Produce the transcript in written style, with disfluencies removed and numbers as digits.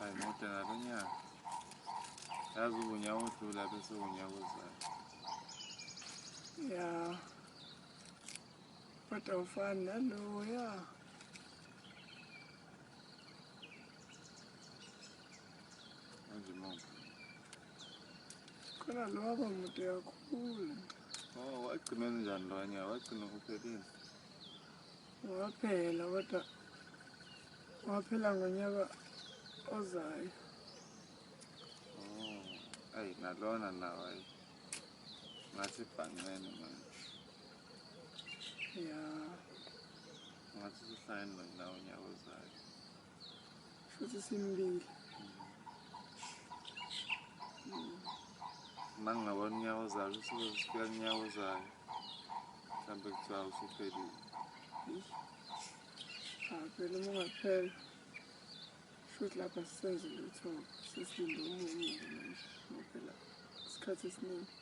Hayi, mude nalo nyaka. Yazi uba unyaka odlula bese unyaka ozayo. Ya. Kodwa awufani naloya. Manje muphi? Khona lo waba mude kakhulu. Oh, wagcina njani lo nyaka? Wagcina uphelile. Waphela kodwa waphela ngonyaka ozayo. Oh, ayi nalona nawo ayi. Ngathi ibhanqene manje. Ya. Ngathi sihlangene nawo unyaka ozayo. Futhi simbili. Uma ngingabona unyaka ozayo, usuke sifika kunyaka ozayo. Mhlawumbe kuthiwa usuphelile. Cha phela uma ungaphela. Shuthi lapha sisenze lutho, sesilinde omunye manje. Ngoba phela isikhathi esiningi.